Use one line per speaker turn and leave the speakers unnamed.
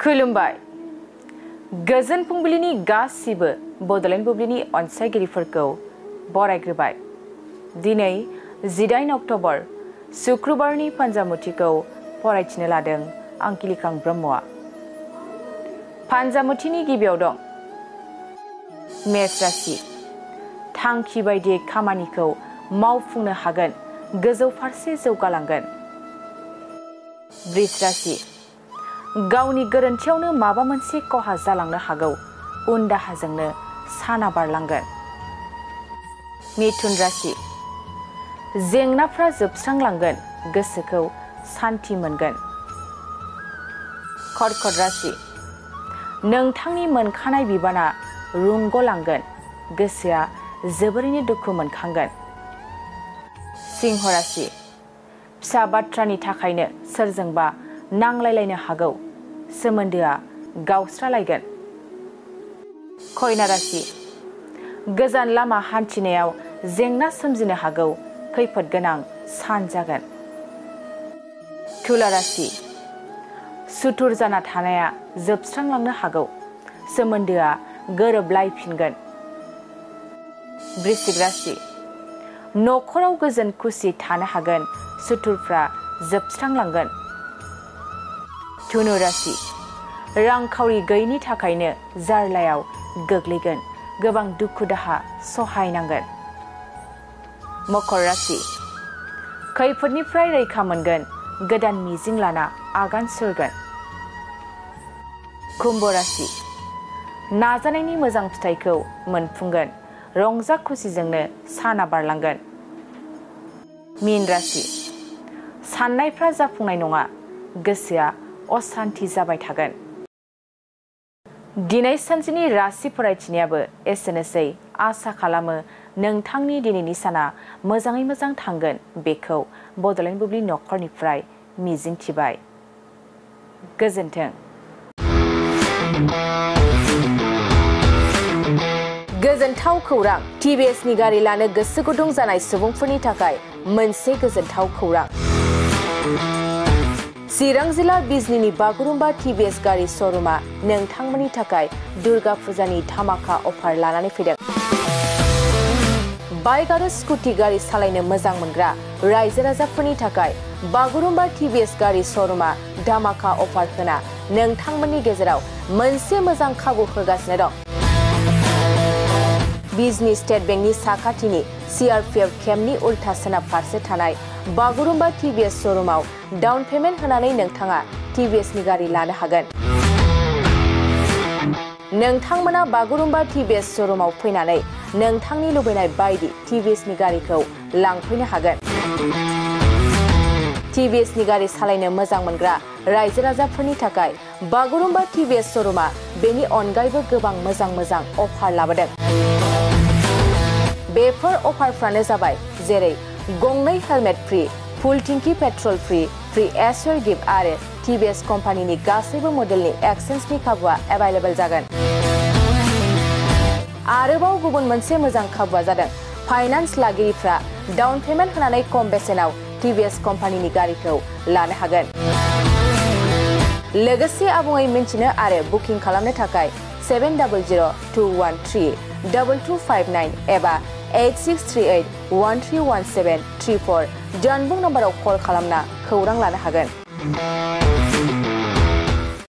खुलुमबाय गोजोन फुंबिलिनि गासिबो बड'लेण्ड बुब्लिनि अनसायगिरिफोरखौ बरायग्रोबाय। दिनै 18 अक्ट'बर शुक्रबारनि फान्जामुथिखौ फरायथिनो लादों आं किलिखां ब्रह्मआ। फान्जामुथिनि गिबियाव दं मेष राशि। थांखि बायदियै खामानिखौ मावफुंनो हागोन, गोजौ फारसे जौगालांगोन। वृष राशि। गावनि गोरोन्थियावनो माबा मोनसे खहा जालांनो हागौ, उन दाहाजोंनो साना बारलांगोन। मिथुन राशि। जेंनाफ्रा जोबस्रांलांगोन, गोसोखौ सान्थि मोनगोन। कर्कट राशि। नोंथांनि मोनखानाय बिबाना रुंग'लांगोन, गोसोआ जोबोरैनो दुखु मोनखांगोन। सिंह राशि। फिसा बाथ्रानि थाखायनो सोरजोंबा नांलायलायनो हागौ, सोमोन्दोआ गावस्रालायगोन। कन्या राशि। गोजान लामा हान्थिनायाव जेंना सोमजिनो हागौ, खैफोद गोनां सान जागोन। तुला राशि। सुथुर जाना थानाया जोबस्रांलांनो हागौ, सोमोन्दोआ गोरोबलायफिनगोन। वृश्चिक राशि। न'खराव गोजोन खुसि थानो हागोन, सुथुरफ्रा जोबस्रांलांगोन। धनु राशि। रांखावरि गैयिनि थाखायनो जार्लायाव गोग्लैगोन, गोबां दुखु दाहा सहायनांगोन। मकर राशि। खैफोदनिफ्राय रैखा मोनगोन, गोदान मिजिं लाना आगान सुरगोन। कुम्भ राशि। नाजानायनि मोजां फिथाइखौ मोनफुंगोन, रंजा खुसिजोंनो साना बारलांगोन। मीन राशि। साननायफ्रा जाफुंनाय नङा, गोसोआ असान्थि जाबाय थागोन। दिनै सानसेनि राशि फरायथिनायाबो एसेनोसै। आसा खालामो नोंथांनि दिनैनि साना मोजाङै मोजां थांगोन, बेखौ बड'लेण्ड बुब्लि नखरनिफ्राय मिजिंथिबाय। गोजोन्थों। गोजोनथाव खौरां। टिभिएसनि गारि लानो गोसो गुदुं जानाय सुबुंफोरनि थाखाय मोनसे गोजोनथाव खौरां। चिरां जिल्ला बिजनीनि बागुरुम्बा टिभिएस गारि श'रुमा नोंथांमोननि थाखाय दुर्गा फुजानि धामाका अफार लानानै फैदों। बाइक आरो स्कुटि गारि सालायनो मोजां मोनग्रा रायजो राजाफोरनि थाखाय बागुरुम्बा टिभिएस गारि श'रुमा धामाका अफार होना नोंथांमोननि गेजेराव मोनसे मोजां खाबु होगासिनो दं। बिजनी स्टेट बेंकनि साखाथिनि CRPF केम्पनि उल्था सोनाब फारसे थानाय बागुरुम्बा टिभिएस श'रुमाव डाउन पेमेन्ट होनानै नोंथाङा टिभिएसनि गारि लानो हागोन। नोंथांमोना बागुरुम्बा टिभिएस श'रुमाव फैनानै नोंथांनि लुबैनाय बायदि टिभिएसनि गारिखौ लांफैनो हागोन। टिभिएसनि गारि सालायनो मोजां मोनग्रा रायजो राजाफोरनि थाखाय बागुरुम्बा टिभिएस श'रुमा बेनि अनगायैबो गोबां मोजां मोजां अफार लाबोदों। बेफोर अफारफ्रानो जाबाय जेरै गंनै हेलमेट फ्रि, फुल टिंकि पेट्रल फ्रि, फ्रि एसर गिफ्ट आरो टिभिएस कम्पानिनि गासैबो मडेलनि एक्सचेन्जनि खाबुआ एभाइलेबल जागोन। आरोबाव गुबुन मोनसे मोजां खाबुआ जादों फाइनान्स लागिरिफ्रा डाउन पेमेन्ट होनानै खम बेसेनाव टिभिएस कम्पानिनि गारिखौ लानो हागोन। लोगोसे आबुङै मिन्थिनो आरो बुकिं खालामनो थाखाय 7002132259 एबा 8638131734 जानबुं नम्बराव कल खालामना खौरां लानो हागोन।